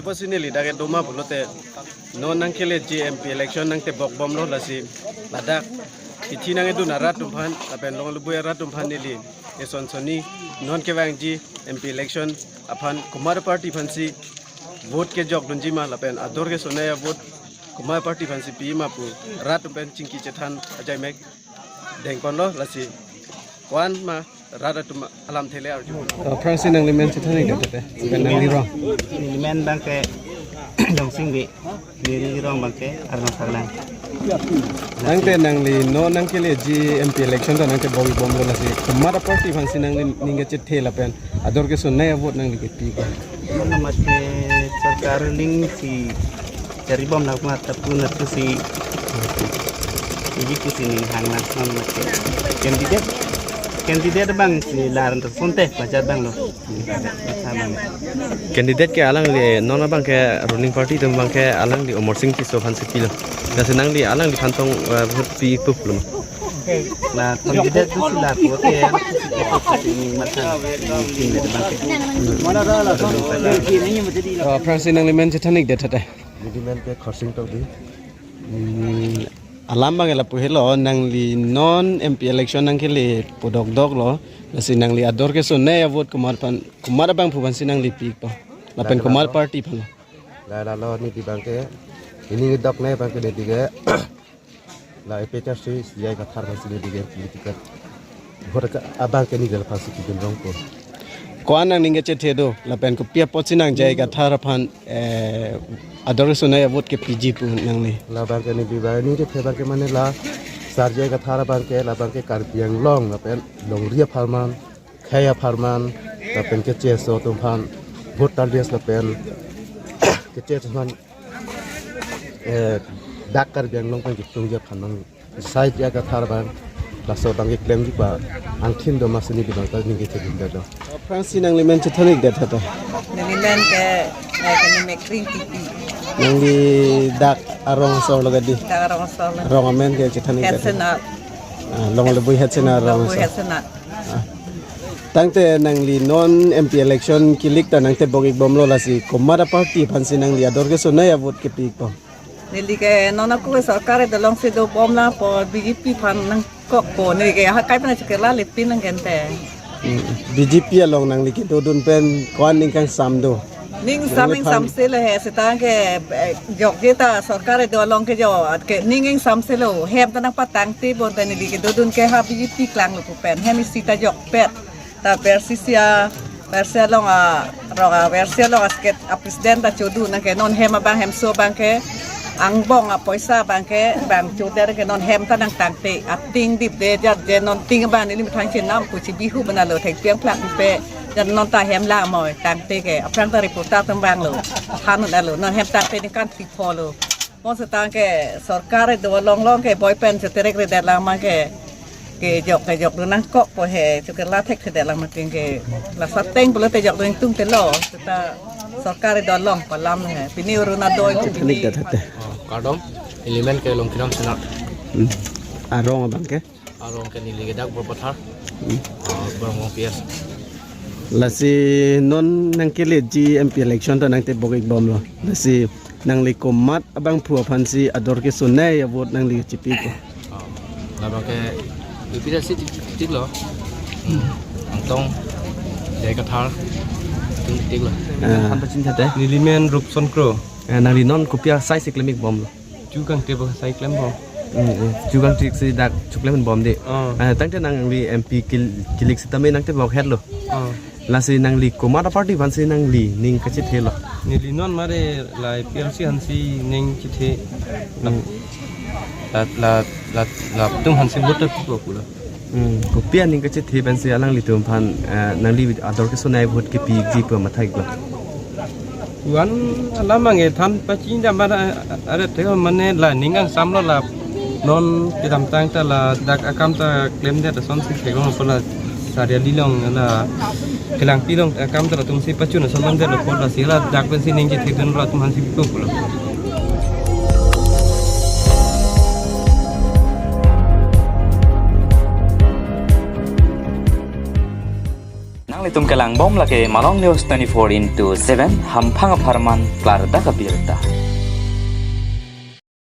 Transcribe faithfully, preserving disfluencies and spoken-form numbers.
Pasi neli dak edo ma pulote non nangkeleji M P election nangtebok bomlo, lasi ladak ithi nangkedun arat atum aphan lapen longle bui arat atum aphan neli eson sonni non kevangji M P election aphan komat party aphansi vote kejok dunji ma lapen ador kesonei avote komat party aphansi piji ma pu rat atum pen chingki chethan ajai mek dengponlo, lasi ko-an ma rat atum alamthe le arju. To, aphrangsi nangli men chethan-ik det tete. Pen nangli rong. Neli men abangke Dongsing Bey, neli rong abangke Arnam Saglang. Tangte nangli non nangkeleji M P election ta nangtebok-ik bomlo, lasi komat party aphansi nangli ning kachethe lapen ador kesonei avote nangli kepi ko? Mane mate sorkar ning si chari bom nang mata puna tu si iji kusi ning hang nang non mate candidate, candidate abangsi la ran sonte bajar abanglo. Candidate ke alangli non abangke ruling party atum abangke alangli Amarsing Tisso aphansi pilo. Lasi nangli alangliphan tong, eh, vote pi-ik pulo ma? La candidate tu si la vote ke mata ning mata ning abangke. To, aphrangsi nangli men chethan-ik det tete. Neli men ke Khorsing Tokbi. Hmm, alam abang lapu helo, nangli non M P election nangkele pu dokdoklo, lasi nangli ador kesonei avote komat aphan, komat abangphu aphansi nangli pi ko? Lapen komat party aphan? La lalo neli abangke, neli doknei abangke neli ke la A P H L C C J I Kathar aphansi neli ke political vote abangke neli aphansi pidun rong ko. Ko-an nangning kachethe do, lapen kopi apotsi nang J I Kathar aphan, eh, ador kesonei avote kepiji pu nangli? La abangke neli ba ning chethe abangke mane la Sar J I Kathar abangke, la abangke Karbi Anglong lapen longri apharman, khei apharman, lapen keche aso atum aphan vote tarlias lapen keche aso aphan, eh, dak Karbi Anglong pen ketungji aphan nang sai J I Kathar abang laso abangke klemji ba angthin do ma sini di bang ta ning kechethe dun do. Aphrangsi nangli men chethan-ik det tete. Neli men ke, eh, ke neli Mekring Tipi. Nangli dak arong asor lo kedi? Dak arong asor lo. Rong amen ke chethan-ik det tete. Head Senat. Ah, longle bui Head Senat arong asor. Head Senat. Ah. Tangte nangli non M P election kilik ta nangtebok-ik bomlo, lasi komat party aphansi nangli ador kesonei avote kepi ko? Neli ke non ako ke sorkar edo alongsi dobom lapu B J P aphan nangkokpo, neli ke ha kai pen chokirla lepin nang gente. Hmm. B J P along nangli kedodun pen ko-an ning kangsam do? Ning sam, ning sam selo he, seta ke, eh, jokje ta sorkar edo along kejok, at ke ning ing sam selo, hem ta nangpatangte bonta neli kedodun ke ha B J P klanglo pu pen, hem isi ta jokpet. Ta P R C C a, P R C C along a, rong a, P R C C along a sket a president ta chodu nang ke non hem abang hemso abangke angbong apoisa abangke bang choder ke non hem ta nangtangte, ating dipde jat je non ting abang neli methang chenam pu chibihu bana lo thek piang plak pe jat non ta hem la moi tangte ke aphrang ta reporter atum vanglo. Hanun alo non hem tangte ningkan phli pho lo. Mo setang ke sorkar do along long ke boi pen cheterek redet lang ma ke, kejok kejok do nangkokpo he, chokirla thekthedet lang ma ke, la sateng pulote jok do ingtungte lo, seta sorkar do along palam he, pini uruna doi pu pini. Kardom, neli men ke Longkiram Sena. Hmm. Arong abangke? Arong ke neli ke dak Borpathar. Hmm. Ah, Borong P S. Lasi non nangkeleji M P election ta nangtebok-ik bomlo. Lasi nangli komat abangphu aphansi ador kesonei avote nangli chipi ko? Ah, labangke A P H L C tik, tiklo. Hmm. Angtong, J I Kathar, tik, tiklo. Ah. Than pachin thate. Neli men Rupson Kro. Eh, nangli non kopi asai si klem-ik bomlo? Chu kangtebok asai klem bom. Hmm, hmm. Chu kangtebok si dak chu klem bomde. Oh. Eh, tangte nangli M P kil-, kilik sitame nangtebok hetlo. Oh. Lasi nangli komat party aphansi nangli ning kachethelo? Neli non mare la A P H L C aphansi ning chethe. Hmm. La, la, la, latum aphansi vote ta pulo pulo. Hmm, kopi aning kachethe pensi alanglitum aphan, eh, nangli ador kesonei vote kepi-ikji pu matha-iklo? Wan alam ange than pachin jam bana, eh, are te mane la ning kangsamlo la non kedamtang ta ladak akam ta klemdet asonsi theklong pu la Sariali along la Kelangpi along akam ta latumsi pachun ason lamdetlo pu lasi ladak pensi ning chethedun latum aphansi pipo pulo. Nanglitum kelang bom lake Malong News twenty-four into seven, hamphang apharman klardak abirta.